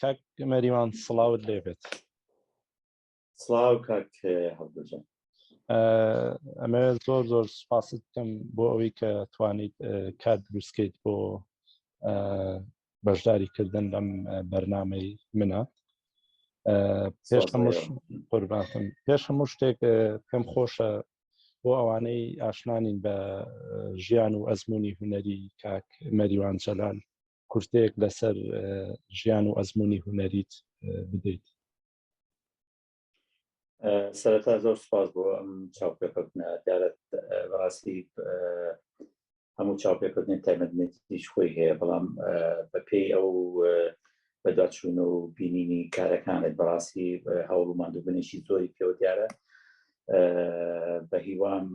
کاک مەریوان سڵاوت لێبێت. سڵاو کاک هەڵگوجان. ئەمەوێت زۆر زۆر سپاست بکەم بۆ ئەوەی کە توانیت کات دروستکەیت بۆ بەشداری کردن لەم بەرنمەی منە. پێش هەموو قوربانتم، پێش هەموو شتێک پێم خۆشە بۆ ئەوانەی ئاشنانین بە ژیان و ئەزمموی هوەری کاک مەریوان جەلال کورتەیەک لەسەر ژیان و ئەزمموی هوەریت بدەیت. سەرەتا زۆر سپاس بۆ ئەم چاوپێکەوتنە. دیارە بەڕاستی هەموو چاوپێکەوتنێک تایبەتمەندیش خۆی هەیە، بەڵام بەپێی ئەو بەدواچوون و بینینی کارەکانت بەڕاستی هەوڵ و ماندووبوونێکی زۆری پێوە دیارە. بە هیوام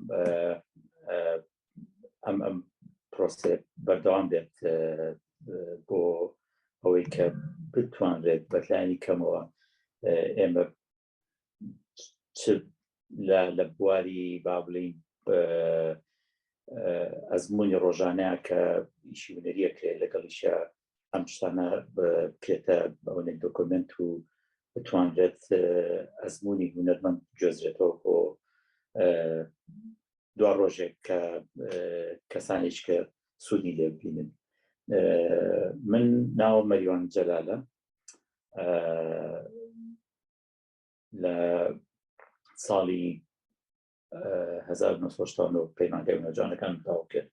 ئەم ئەم پرۆسێ بەردەوام بێت بۆ ئەوەی کە بتوانرێت بەلایەنی کەمەوە ئێمە چ لە بواری با بڵین ئەزمموی ڕۆژانە کە ئیشی هونەریە کرێت لەگەڵیشە ئەم شتانە بکرێتە ئەوەنێک دۆکۆمنت و بتوانرێت ئەزمموی هونەرمەند گوێزرێتەوە بۆ دوا ڕۆژێک کە کەسانێک کە سوودی لێ ببینن. من ناو مەریوان جەلالە، لە ساڵی 1970 پەیمانگای نەوجوانەکان تەواو کرد.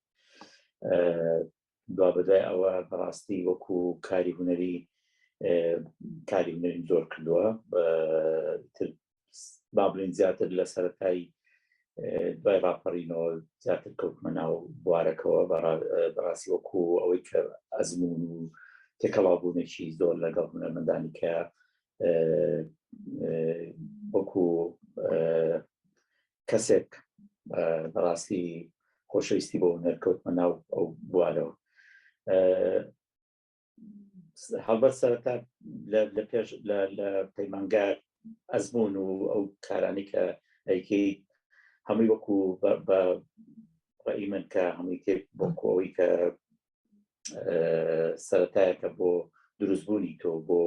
دوا بەدوای ئەوە بەڕاستی وەکو کاری هونەری کاری هونەریم زۆر کردووە. با بڵین زیاتر لە سەرەتای دوای ڕاپەڕینەوە زیاتر کەوتمە ناو بوارەکەوە، بەڕاستی وەکو ئەوەی کە ئەزمون و تێکەڵاوبوونێکی زۆر لەگەڵ هونەرمەندانی کە وەکو کەسێک بەڕاستی خۆشەویستی بۆ هونەر کەوتمە ناو ئەو بوارەوە. هەڵبەت سەرەتا لە پێش لە پەیمانگا ئەزمون و ئەو کارانی کە ئەیکەی هەمووی وەکو بە ڕئی من کە هەمووی تێک بۆکو ئەوەی کە سەتایەکە بۆ دروستبوونی تۆ بۆ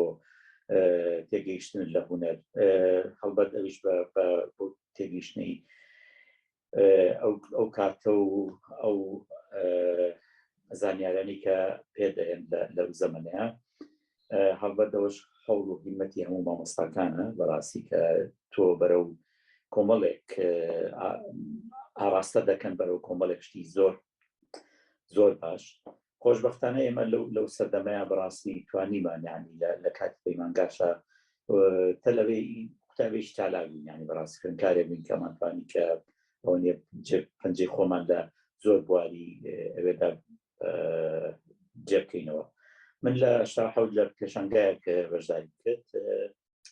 تێگەیشتن لە هوەر. هەڵبەت ئەویش بە بۆ تێگەیشتنی ئەو کاتە و ئەو زانیارانی کە پێدەێن لەو زەمەنەیە. هەڵبەت ئەوەش هەوڵ و هیمەتی هەموو مامۆستاکانە بەڕاستی کە تۆ بەرەو کۆمەڵێک ئاراستە دەکەن بەرەو کۆمەڵێک شتی زۆر زۆر باش. خۆشببختانە ئێمە لەو سەردەمەیە بەڕاستی توانیمان ینی لە کاتی پەیمانگاشە تەلەوەی قوتابێکی چالاک بووین، ینی بەڕاستی خوێندکارێک بووین کەمان توانی کە ئەوە نیە پەنجەی خۆمان لە زۆر بواری ئەوێدا جێ بکەینەوە. من لە 87 لە پێشانگایەک بەشداری کرد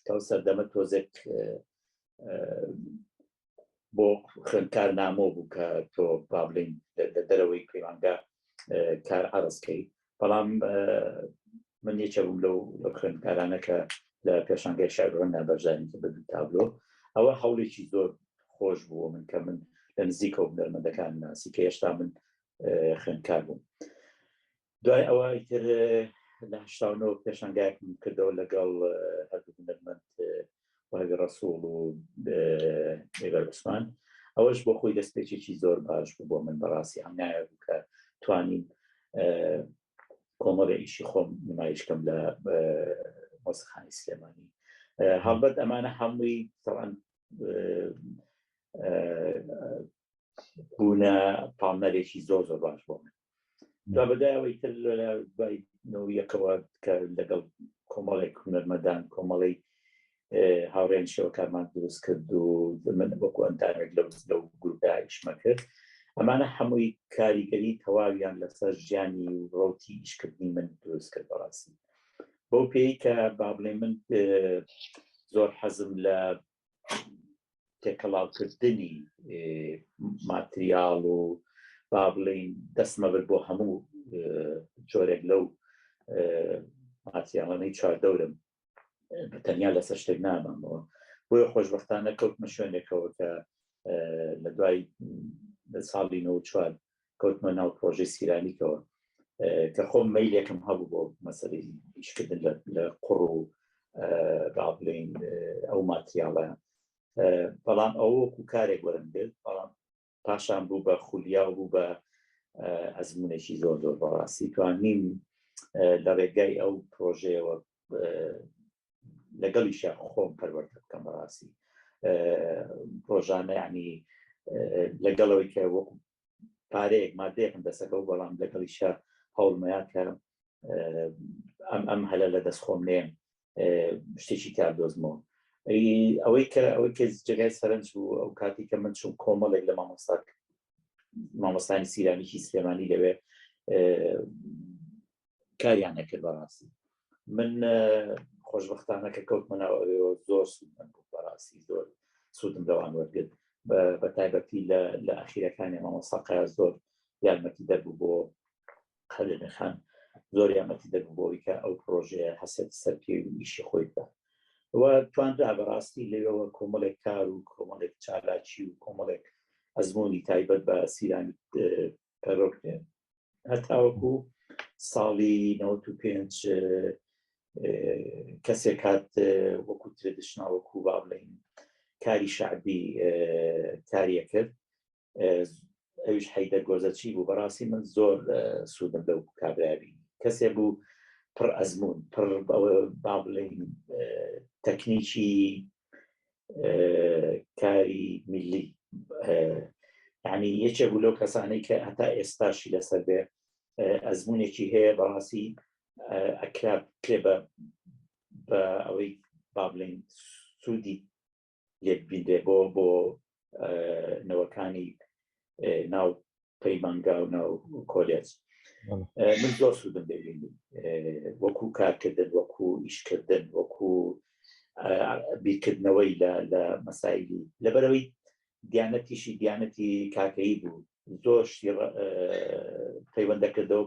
تا سەردەمە تۆزێک بۆ خوێندکار نامۆ بوو کە تۆ با بڵین لە دەرەوەی پەیمانگا کار عرضکەی، بەڵام من یەکێ بووم لەو خوێندکارانە کە لە پێشانگای شعرۆندا بەشداری کرد بە دوو تابلۆ. ئەوە هەوڵێکی زۆر خۆش بوو من کە من لە نزیکەوە هونەرمەندەکان ناسی کە هێشتا من خوێندکار بووم. دوای ئەوە ئیتر لە 89 پێشانگایەکم کردەوە لەگەڵ هەردوو هونەرمەند وهبی ڕەسوڵ و ئێبەر عوسمان. ئەوەش بۆ خۆی دەستپێکێکی زۆر باش بوو بۆ من بەڕاستی، هەنگاوێ بوو کە توانیم کۆمەڵی ئیشی خۆم نمایشکەم لە مۆسیقانی سلێمانی. هەڵبەت ئەمانە هەمووی تەوان بوونە پاڵنەرێکی زۆر زۆر باش بۆ من. دوا بەدایەوەی تر دوای یەکەوە کە لەگەڵ کۆمەڵێک هونەرمەندان کۆمەڵی هاوڕێن شێوەکارمان دروست کرد و من وەکو ئەندامێک لەو لەو گروپە ئیشمە کرد. ئەمانە هەمووی کاریگەری تەواویان لەسەر ژیانی و ڕوتی ئیشکردنی من دروست کرد بەڕاستی، بەو پێی کە با بڵێ من زۆر حەزم لە تێکەڵاوکردنی ماتریاڵ و با بڵین دەستمە بر بۆ هەموو جۆرێک لەو ماتریاڵانەی چواردەورم، بە تەنیا لەسەر شتێک نامامەوە. بۆیە خۆشببختانە کەوتمە شوێنێکەوە کە لە دوای ساڵی 94 کەوتمە ناو پرۆژەی سیرامیکەوە. کە خۆم مەیلێکم هەبوو بۆ مەسەری ئیشکردن لە قوڕ و با بڵێین ئەو ماتریاڵە، بەڵام ئەوە وەکو کارێک وەرم گرت، بەڵام پاشان بوو بە خولیا و بوو بە ئەزمونێکی زۆر زۆر بەڕاستی توانیم لە ڕێگای ئەو پرۆژەیەوە لەگەڵیشە خۆم پەروەردە بکەم. بەڕاستی ڕۆژانە ینی لەگەڵەوەی کە وەکو پارەیەک مادەیەکم دەسەکە و بەڵام لەگەڵیشە هەوڵمەیە کە ئەم ئەم هەلە لە دەست خۆم نێم شتێکی تیا دۆزمەوە. ئەوەی کە ئەوەی کە جێگای سەرنج بوو، ئەو کاتی کە من چوم کۆمەڵێک لە مامۆستا مامۆستانی سیرامیکی سلێمانی لەوێ کاریان نەکرد. بەڕاستی من خۆشببختانە کە کەوتمە ناو ئەوێەوە زۆر سوودمەند بوو، بەڕاستی زۆر سوودم لەوان وەرگرت، بە تایبەتی لە ئەخیرەکانی مامۆستا قیا زۆر یارمەتی دەربوو بۆ خان زۆر یارمەتی دەبوو بۆی کە ئەو پرۆژەیە هەسێت سەر پێ و ئیشی خۆی بکە و توانرا بەڕاستی لەوێەوە کۆمەڵێک کار و کۆمەڵێک چالاکی و کۆمەڵێک ئەزمموی تایبەت بە سیرامیک پەرۆکرێن. هەتاوەکو ساڵی 95 کەسێک هات وەکو traditional، وەکو با بڵین کاری شعبی کاریە کرد، ئەویش حەیدەر گۆزەچی بوو. بەڕاستی من زۆر سوودم لەو کابرابی، کەسێ بوو پڕ ئەزمون، پڕ با بڵین تەکنیکی کاری میلی، یعنی یەکێک بوو لەو کەسانەی کە هەتا ئێستاشی لەسەر بێ ئەزمونێکی هەیە. بەڕاستی ئەکرا کرێ بە ئەوەی با بڵین سوودی لێ ببینرێ بۆ نەوەکانی ناو پەیمانگا و ناو کۆلێج. من زۆر سوودم دەبینی، وەکو کارکردن، وەکو ئیشکردن، وەکو بیرکردنەوەی لە مەسایلی، لەبەرەوەی دیانەتیشی دیانەتی کاکەیی بوو، زۆر شتی پەیوەندەکردەوە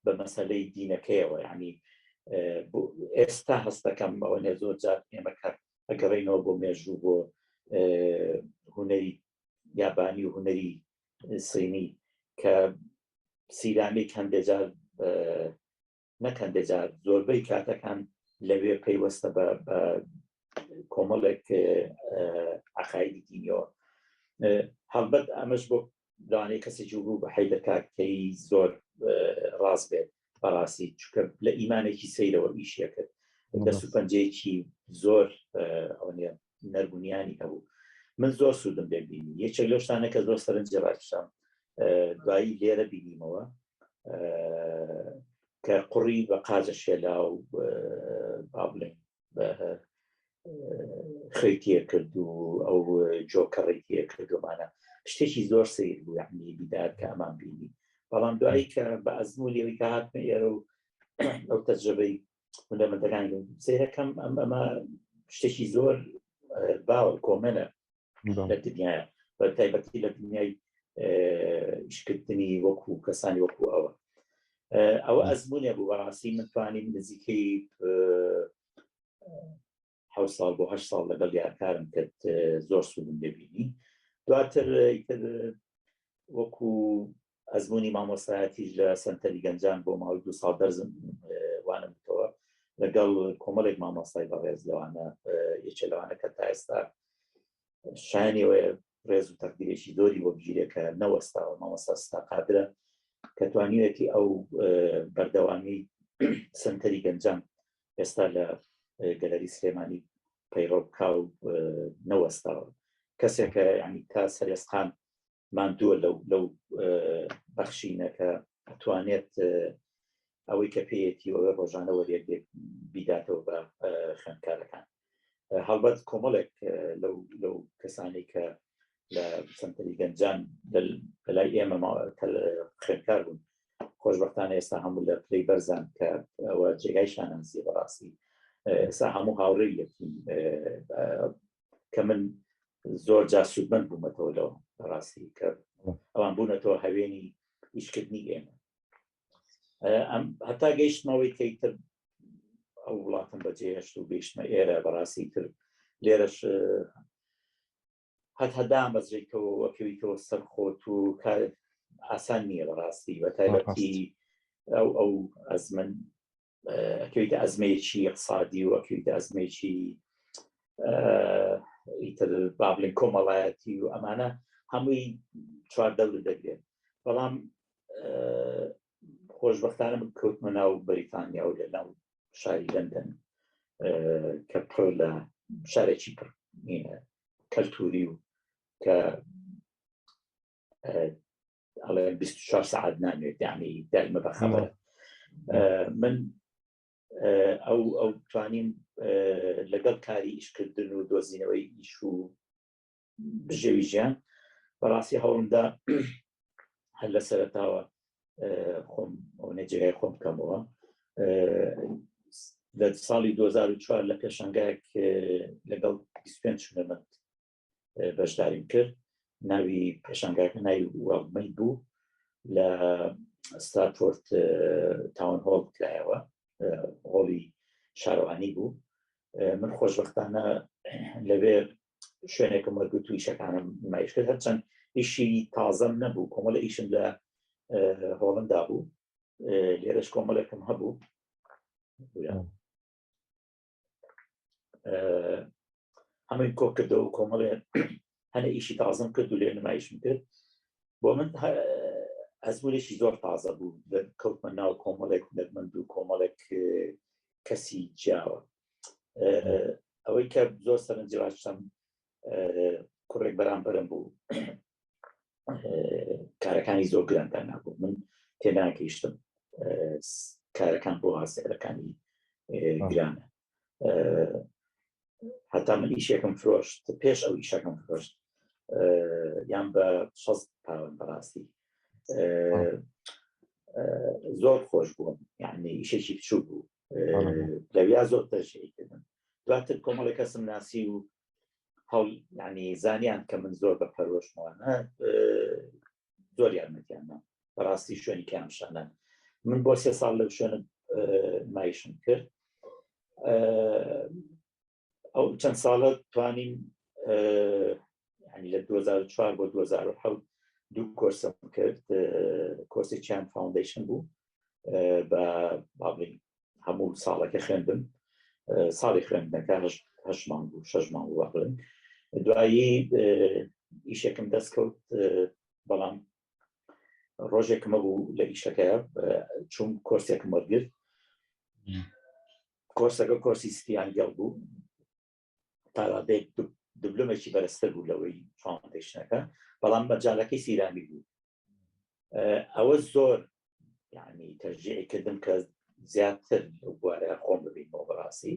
بە مەسلەی دینەکەیەوە. ینی ئێستا هەستەکەم ئەوە نێ زۆر جار ئێمە کە ئەگەڕینەوە بۆ مێژوو، بۆ هوەری یابانی و هوەری سینی، کە سیرامیک هەندێجار، نەک هەندێجار، زۆربەی کاتەکان لەوێ پەیوەستە بە کۆمەڵێک عقایدی دینیەوە. هەڵبەت ئەمەش بۆ لەوانەیە کەسێکی بوو بە حەیدەر کاکەی زۆر ڕاست بێت بەڕاستی، چونکە لە ئیمانێکی سەیرەوە ئیشیە کرد، دەست و پەنجەیەکی زۆر ئەوە نەرمونیانی هەبوو. من زۆر سوودم لێ بینی. یەکێک لەو شتانە کە زۆر سەرنجی ڕاکشام دوایی لێرە بینیمەوە کە قوڕی بە قاجە شێلا و با بڵێن خوێی تێکرد و ئەو جۆکەڕی تێکردومانە، شتێکی زۆر سیر بوو، یعنی بیدار کە ئەمان بینی. بەڵام دوایی کە بە ئەزممولی ئەوی کە هاتمە ئێرە و ئەو تەجربەی هونەرمەندەکان، سەیرەکەم ئەم ئەمە شتێکی زۆر باوە، common ە لە دنیاە، بە تایبەتی لە دنیای ئیشکردنی وەکو کەسانی وەکو ئەوە. ئەوە ئەزمونێ بوو بەڕاستی. من توانیم نزیکەی ه ساڵ بۆ 8 ساڵ لەگەڵ یارکارم کرد، زۆر سوودم لێبینی. دواتر وەکو ئەزمموی مامۆستایەتیش لە سنتەری گەنجان بۆ ماوەی دو ساڵ دەرزم وانم بتەوە لەگەڵ کۆمەڵێک مامۆستای بەڕێز، لەوانە یەکێ لەوانە کە تا ئێستا شایانی ڕێز و تەقدیرێکی زۆری بۆ بگیرێ کە نەوەستاوە، مامۆستا ستا قادرە، کە توانیوێتی ئەو بەردەوامی سنتەری گەنجان ئێستا لە گەلەری سلێمانی پەیڕەو بکا و نەوەستاوە. کەسێکە ینی تا سەرێستان ماندووە لەو بەخشینە کە ئەتوانێت ئەوەی کە پێیەتی ئەوەی ڕۆژانە وەریەک بیداتەوە بە خوێندکارەکان. هەڵبەت کۆمەڵێک لەو کەسانی کە لە سنتەری گەنجان لەلای ئێمە خوێندکار بوون، خۆشببختانە ئێستا هەموو لە پلەی بەرزان، کە ئەوە جێگای شانازیە بەڕاستی. ئێستا هەموو هاوڕێی یەکین، کە من زۆر جا سوودمەند بوومەتەوە لەوە بەڕاستی، کە ئەوان بوونەتەوە هەوێنی ئیشکردنی ئێمە هەتا گەیشتمەوەی کە تر ئەو وڵاتم بەجێهێشت و گەیشتمە ئێرە. بەڕاستی تر لێرەش هەت هەدامەزرێتەوە، ئەکەویتەوە سەر خۆت و کار. ئاسان نییە بەڕاستی بە تایبەتی ئەو ئەو ئەزمن ئەکەویتە ئەزمەیەکی اقتصادی و ئەکەویتە ئەزمەیەکی ئیتر با بڵێن کۆمەڵایەتی و ئەمانە هەمووی چوار دەور دەگرێت بەڵام خۆشببختانە من کەوتمە ناو بەریتانیا و لە ناو شاری لەندەن کە پڕ لە شارێکی پڕ کەلتوری و کە ئەڵێ 24 سعات نانێت یعنی دایمە بە خەبەر من ئەو ئەو توانیم لەگەڵ کاری ئیشکردن و دۆزینەوەی ئیش و بژێوی ژیان بەڕاستی هەوڵمدا هەر لە سەرتاوە خۆم ئەو جێگای خۆم بکەمەوە لە ساڵی 2004 لە پێشانگایەک لەگەڵ 25 هونەرمەند بەشداریم کرد ناوی پێشانگاکە ناوی وەڵمەی بوو لە ستراتفۆرد town hall کرایەوە هۆڵی شارەوانی بوو من خۆشببختانە لەوێ شوێنێکم وەرگرت و ئیشەکانم نمایش کرد هەرچەند ئیشی تازەم نەبوو کۆمەڵە ئیشم لە هۆڵندا بوو لێرەش کۆمەڵێکم هەبوو هەمووی کۆ کردەوە کۆمەڵێ هەنە ئیشی تازم کرد و لێ نمایشم کرد بۆ من ئەزمونێکی زۆر تازە بوو کەوتمە ناو کۆمەڵێک هونەرمەند و کۆمەڵێک کەسی جیاوە ئەوەی کە زۆر سەرنجی ڕاشتم کوڕێک بەرامبەرم بوو کارەکانی زۆر گرانتان نابوو من تێناگەیشتم کارەکان بۆ سعرەکانی گرانە هەتا من ئیشێکم فرۆشت پێش ئەو ئیشەکەم فرۆشت یان بە 6 پاوەن بەڕاستی زۆر خۆش بووم یعنی ئیشێکی بچوو بوو لەویا زۆر تەرجیحی کردم دواتر کۆمەڵی کەسم ناسی و هەڵ ینی زانیان کە من زۆر بە پەرۆشمەوانە زۆر یارمەتیاندا بەڕاستی شوێنی کامشانە من بۆ سێ ساڵ لەو شوێنە مایشم کرد ئەو چەند ساڵە توانیم ینی لە 2004 بۆ 2007 دوو کۆرسم کرد کۆرسێکیان foundation بوو بە بابلین هەموو ساڵەکە خوێندم ساڵی خوێندنەکە هەش مانگ بوو شەش مانگ بوو بڵێن دوایی ئیشێکم دەست کەوت بەڵام ڕۆژێکمە بوو لە ئیشەکە چوم کۆرسێکم وەرگرت کۆرسەکە کۆرسی City and Guild بوو تاڕادەیەک دبلۆمێکی بەرزتر بوو لەوەی foundation ەکە بەڵام مەجالەکەی سیرامیک بوو ئەوە زۆر یعنی تەشجیعی کردم کە زیاتر لەو بوارە خۆم ببینەوە بەڕاستی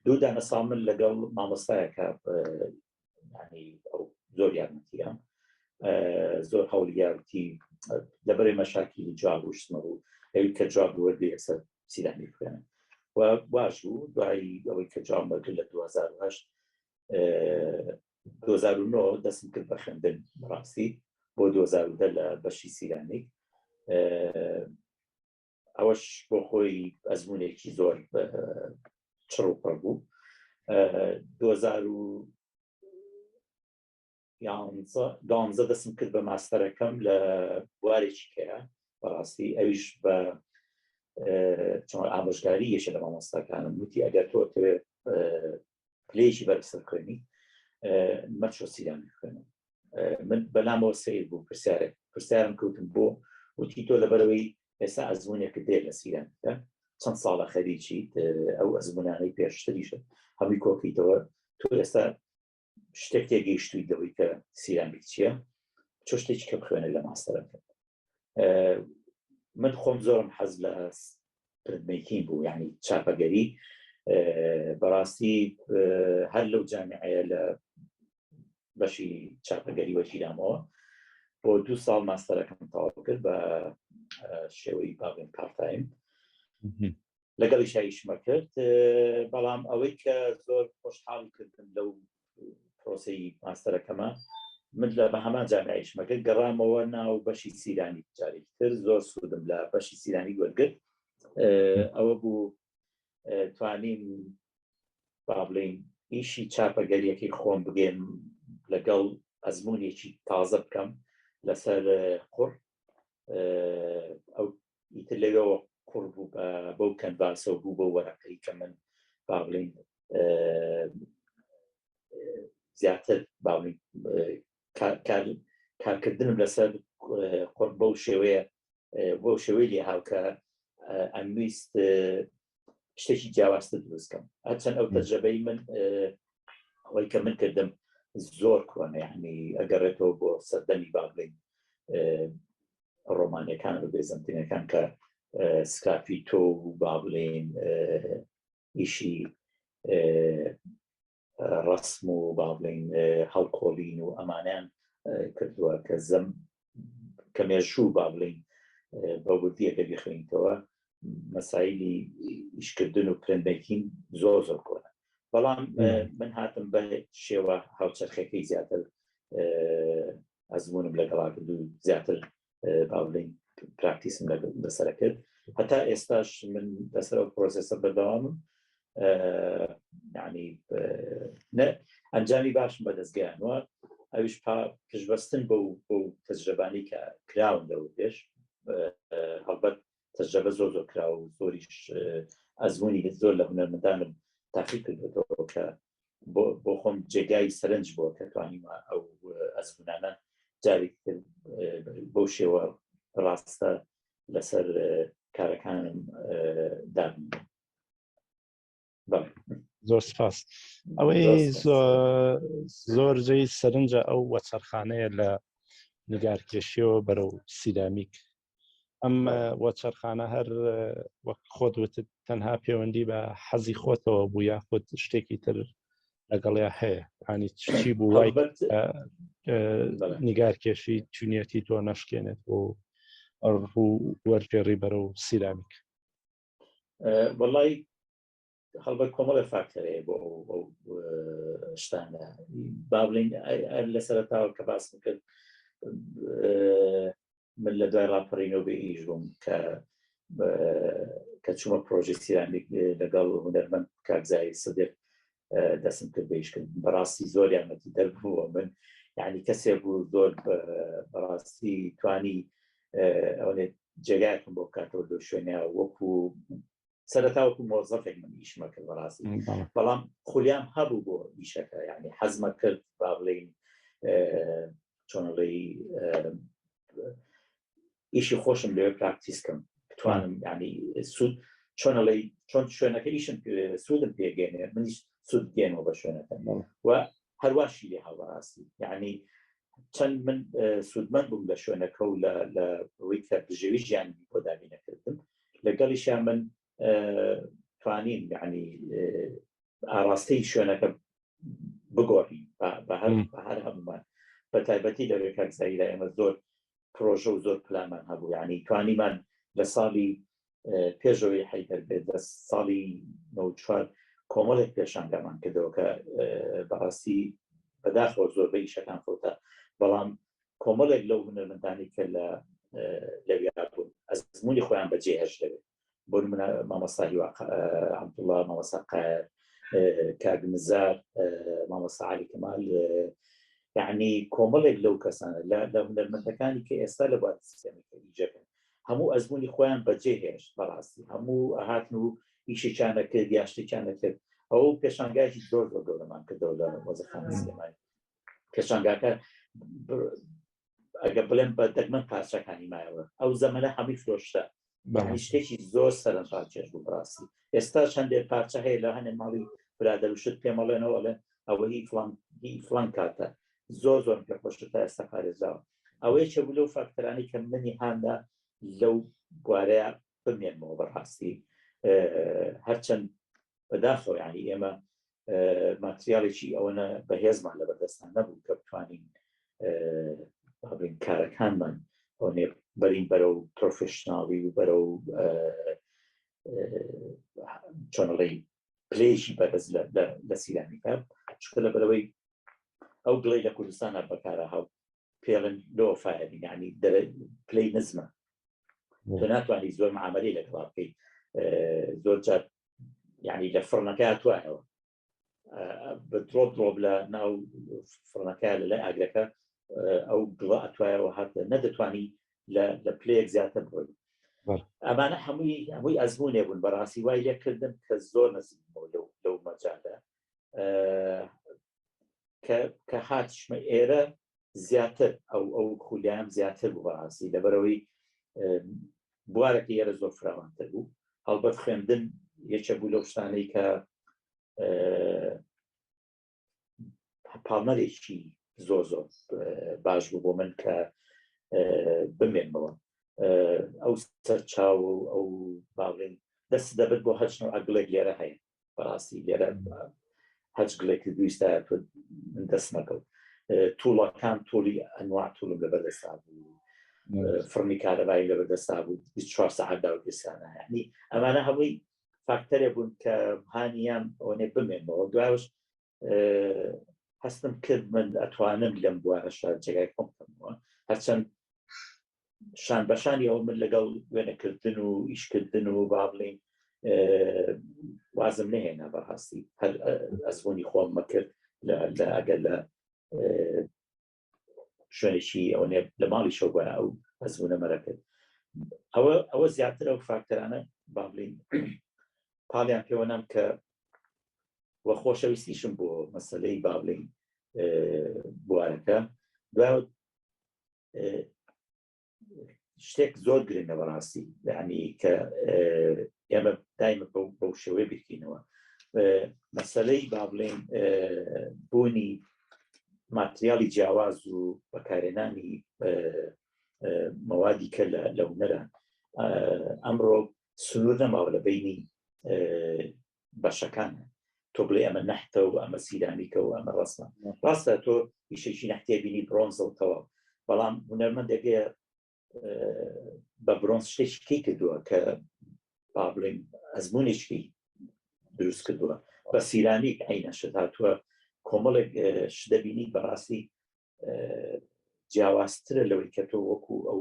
دوو دانە ساڵ من لەگەڵ مامۆستایەکە ینی ئەو زۆر یارمەتیە زۆر هەوڵیاوتی لەبەرەی مەشاکیلی جواب و شتمە بوو ئەوی کە جواب وەرگری یەکسەر سیرامی بخوێنە و واش بوو دوای ئەوەی کە جواب وەرگر لە 2008 2009 دەستم کرد بە خوێندن ڕاستی بۆ 2010 لە بەشی سیرامیک ئەوەش بۆ خۆی ئەزمونێکی زۆر چڕ و پڕ بوو 2012 دەستم کرد بە ماستەرەکەم لە بوارێکی کەیە بەڕاستی ئەویش بە چۆن ئامۆژگاری یەکێ لە مامۆستاکانم وتی ئەگەر تۆ تەوێ پلەیەکی بەرزتر بخوێنی مەچۆ سیرامیک خوێنم من بەلامەوە سیر بوو پرسیارێک پرسیارم کەوتم بۆ وتی تۆ لەبەرەوەی ئێستا ئەزمونێک دێ لە سیرامیکە چەند ساڵە خەریکی ئەو ئەزمونانەی پێشتریشە هەمووی کۆکەیتەوە تۆ ئێستا شتێک تێگەیشتووی لەوەی کە سیرامیک چییە چۆ شتێکی کە بخوێنە لە ماستەرەکە من خۆم زۆرم حەز لە printmaking بوو یعنی چاپەگەری بەڕاستی هەر لەو جامیعەیە لە بەشی چاپەگەری وەگیرامەوە بۆ دوو ساڵ ماستەرەکەم تەواو کرد بە شێوەی بابن part-time لەگەڵی شایشمە کرد بەڵام ئەوەی کە زۆر خۆشحاڵی کردم لەو پرۆسی ماستەرەکەمە من لە بە هەمان جامیعیشمە کرد گەڕامەوە ناو بەشی سیرامیک جارێکتر زۆر سوودم لە بەشی سیرامیک وەرگرت ئەوە بوو توانیم با بڵین ئیشی چاپەگەریەکەی خۆم بگەێن لەگەڵ ئەزمونێکی تازە بکەم لەسەر قوڕ. ئەو ئیتر لەوێەوە کوڕ بوو بەو کەنڤاسەوە بوو بۆ وەرەقەی کە من با بڵین زیاتر با بڵین کارکردنم لەسەر قڕ بەو شێوەیە بەو شێوەی لێ هاوکە ئەمویست شتێکی جیاوازتر دروستکەم هەرچەند ئەو تەجربەی من ئەوەی کە من کردم زۆر کۆنە یعنی ئەگەڕێتەوە بۆ سەردەمی با بڵین ڕۆمانەکان و بێزەمتینەکان کە سکرافیتۆ و با بڵێن ئیشی ڕسم و با بڵێین هەڵکۆڵین و ئەمانیان کردووە کە زەم کە مێژوو با بڵین بە وردیە کە بیخوێنیتەوە مەسایلی ئیشکردن و printmaking زۆر زۆر کۆنە بەڵام من هاتم بە شێوە هاوچەرخەکەی زیاتر ئەزمونم لەگەڵا کرد و زیاتر با بڵێین practice م لەسەر کرد. هەتا ئێستاش من لەسەر ئەو process ە بەردەوامم. یعنی ئەنجامی باشم بەدەستگەیانوە، ئەویش پشتبەستن بەو بەو تەجربانی کە کراون لەوە پێش. هەڵبەت تەجربە زۆر زۆر کراوە و زۆریش ئەزمموی زۆر لە هونەرمەندانم تاقی کردوێتەوە کە بۆ خۆم جێگای سەرنج بووە کە توانیمە ئەو ئەزمونانە جارێک بەو شێوە ڕاستە لەسەر کارەکانم دابنێم. زۆر سپاس. ئەوەی زۆر جێی سەرنجە ئەو وەچەرخانەیە لە نیگارکێشیەوە بەرەو سیرامیک. ئەم وەچەرخانە هەر وەک خۆت وتت تەنها پەیوەندی بە حەزی خۆتەوە بوو یاخود شتێکی تر لەگەڵیا هەیە؟ ینی چی بوو وای نیگارکێشی چونیەتی تۆ نەشکێنێت بۆ ڕوو وەرگێڕی بەرەو سیرامیک؟ وەڵی هەڵبەت کۆمەڵێ فاکتەر هەیە بۆ ئەو شتانە. با بڵین لە سەرەتاوە کە باسم کرد من لە دوای ڕاپەڕینەوە بێ ئیش بووم کە کە چوومە پرۆژەی سیرامیک لەگەڵ هونەرمەند کاک زاهیر سدیق دەستم کرد بە ئیشکردن. بەڕاستی زۆر یارمەتی دەربووە من، یعنی کەسێک بوو زۆر بەڕاستی توانی ئەوەنێ جێگایەکم بۆ بکاتەوە لەو شوێنە. وەکو سەرەتا وەکو مۆزەفێک من ئیشمە کرد بەڕاستی، بەڵام خولیام هەبوو بۆ ئیشەکە، یعنی حەزمە کرد با بڵێین چۆنڵی ئیشی خۆشم لەوێ practice کەم، بتوانم یعنی سوود چۆنەڵی چۆن شوێنەکە ئیشم سوودم پێگەێنێ منیش سوود گەێنەوە بە شوێنەکە. و هەرواشی لێ هاوڕاستی یعنی چەند من سوودمەند بووم لە شوێنەکە و لە ڕووی کە بژێوی ژیان بۆ دابینەکردم، لەگەڵیشیان من توانیم یعنی ئاراستەی شوێنەکە بگۆڕین بە هەر هەمومان، بە تایبەتی لەوێ کاک زاهیرا ئێمە زۆر پرۆژە و زۆر پلانمان هەبوو. یعنی توانیمان لە ساڵی پێشەوەی حەیدەر بێت لە ساڵی 94 کۆمەڵێک پێشانگامان کردەوە کە بەڕاستی بەداخەوە زۆربەی ئیشەکان فەوتا، بەڵام کۆمەڵێک لەو هونەرمەندانی کە لە لەویا بوون ئەزمموی خۆیان بەجێ هێشت دەبێت، بۆ نمونە مامۆستا هیوا عەبدوڵڵا، مامۆستا قایەر، کاک نزار، مامۆستا عەلی کەمال، یعنی کۆمەڵێک لەو کەسانە لە هونەرمەندەکانی کە ئێستا لە بواری سیستەمێکە ئیجەکەن هەموو ئەزمموی خۆیان بەجێ هێشت. بەڕاستی هەموو هاتن و ئیشێکیان نەکرد یا شتێکیان نەکرد. ئەو پێشانگایکی زۆر زۆر گەورەمان کردەوە لە مۆزەخانە سلێمانی. پێشانگاکە ئەگە بڵێم بە دەگمەن پارچەکانی مایەوە، ئەو زەمەنە هەمووی فرۆشرا. شتێکی زۆر سەرنجڕاکێش بوو بەڕاستی. ئێستا چەندێک پارچە هەیە لە هەنێ ماڵی برادەر و شت پێمەڵێنەوە، ئەڵێن ئەوە هی فڵان هی فڵان کاتە. زۆر زۆر پێ خۆشە تا ئێستا پارێزراوە. ئەوەیە چە بوو لەو فاکتەرانەی کە منی هاندا لەو بوارەیە بمێنمەوە بەڕاستی. هەرچەند بەداخەوە یعنی ئێمە ماتریاڵێکی ئەوەنە بەهێزمان لە بەردەستان نەبوو کە بتوانین بابین کارەکانمان ئەوەنێ بەرین بەرەو پرۆفشناڵی و بەرەو چۆنڵی پلەیەکی بەرز لە سیرامیکە، چونکە لە بەرەوەی ئەو گڵی لە کوردستانە بەکارە هاو پێڵن low firing، ینی پلەی نزمە، تۆ ناتوانانی زۆر معاملەی لەگەڵا بکەیت. زۆر جار یعنی لە فڕنەکە توایەوە بە دڵۆپ دڵۆپ لە ناو فڕنەکە لە لای ئاگرەکە ئەو گڵە ئەتوایەوە هات، نەدەتوانی. لە پلەیەک زیاتر بڕۆی. ئەمانە هەمووی هەمووی ئەزمونێ بوون بەڕاستی وای لێکردم کە زۆر نزیک بوومەوە لەو لەو مەجالە کە کە هاتیشمە ئێرە زیاتر ئەو ئەو خولیام زیاتر بوو بەڕاستی لەبەرەوەی بوارەکە ئێرە زۆر فراوانتر بوو هەڵبەت خوێندن یەکێ بوو لەو شتانەی کە پاڵنەرێکی زۆر زۆر باش بوو بۆ من کە بمێنمەوە ئەو سەرچاو و ئەو باڵێن دەست دەبێت بۆ هەچنەوە ئەگڵێک لێرە هەیە بەڕاستی لێرە هەچ گڵێک دویستە تۆ من دەست نەکەوت توڵەکان توڵی ئەنوا توڵم لە بەردەستا بوو فڕنی کارەبایی لە بەردەستا بوو 24 سەعات داوگیرسانە یعنی ئەمانە هەمووی فاکتەرێ بوون کە هانیان ئەوەنێ بمێنمەوە دوایش هەستم کرد من ئەتوانم لەم بوارەشە جێگای خۆم بکەمەوە هەرچەند شان بەشانی ئەو من لەگەڵ وێنەکردن و ئیشکردن و با بڵین وازم نهێنا بەڕاستی هەر ئەزمموی خۆم مەکرد لە ئەگەر لە شوێنێکی ئەوەنێ لە ماڵی شەو بە ئەو ئەزمونە مەرەکرد ئەوە ئەوە زیاتر ئەو فاکتەرانە با بڵین پاڵیان پێوە نام کە وە خۆشەویستیشم بۆ مەسلەی با بڵین بوارەکە دوای شتێک زۆر گرنگە بەڕاستی یعنی کە ئێمە دایمە بەو شێوەیە بیرکەینەوە مەسلەی با بڵێن بوونی ماتریالی جیاواز و بەکارێنانی مەوادی کە لە هونەرە ئەمڕۆ سنوور نەماوە لە بینی بەشەکان تۆ بڵێ ئەمە نەحتە و ئەمە سیرامیکە و ئەمە ڕەسمە ڕاستە تۆ ئیشێکی نەحتێ بینی برۆنزە و تەواو بەڵام هونەرمەندێک بە برۆنز شتێکی کەی کردووە کە با بڵێن ئەزمونێکی دروست کردووە بە سیرامیک عینە شت هاتووە کۆمەڵێک شت دەبینی بەڕاستی جیاوازترە لەوەی کە تۆ وەکو ئەو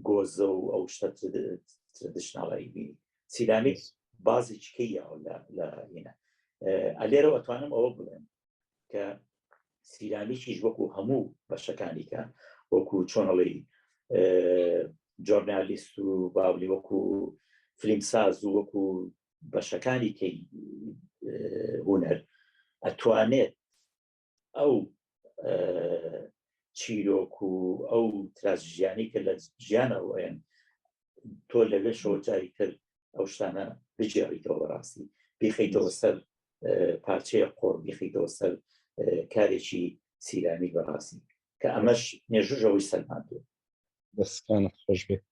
گۆزە و ئەو شتە تردشناڵی بینی سیرامیک بازێکی کەی یاوە لە هینە ئەلێرەوە ئەتوانم ئەوە بڵێم کە سیرامیکیش وەکو هەموو بەشەکانی کە وەکو چۆنەڵی جۆرنالیست و باولی وەکو فلیمساز و وەکو بەشەکانی کەی هونەر ئەتوانێت ئەو چیرۆک و ئەو تراژیانی کە لە ژیانەوەیان تۆ لەوێشەوە جاری تر ئەو شتانە بگێڕیتەوە بەڕاستی بیخەیتەوە سەر پارچەیە قۆڕ بیخەیتەوە سەر کارێکی سیرامیک بەڕاستی کە ئەمەش مێژوژەوەی سەلماندووە دەستکانت خۆش بێت.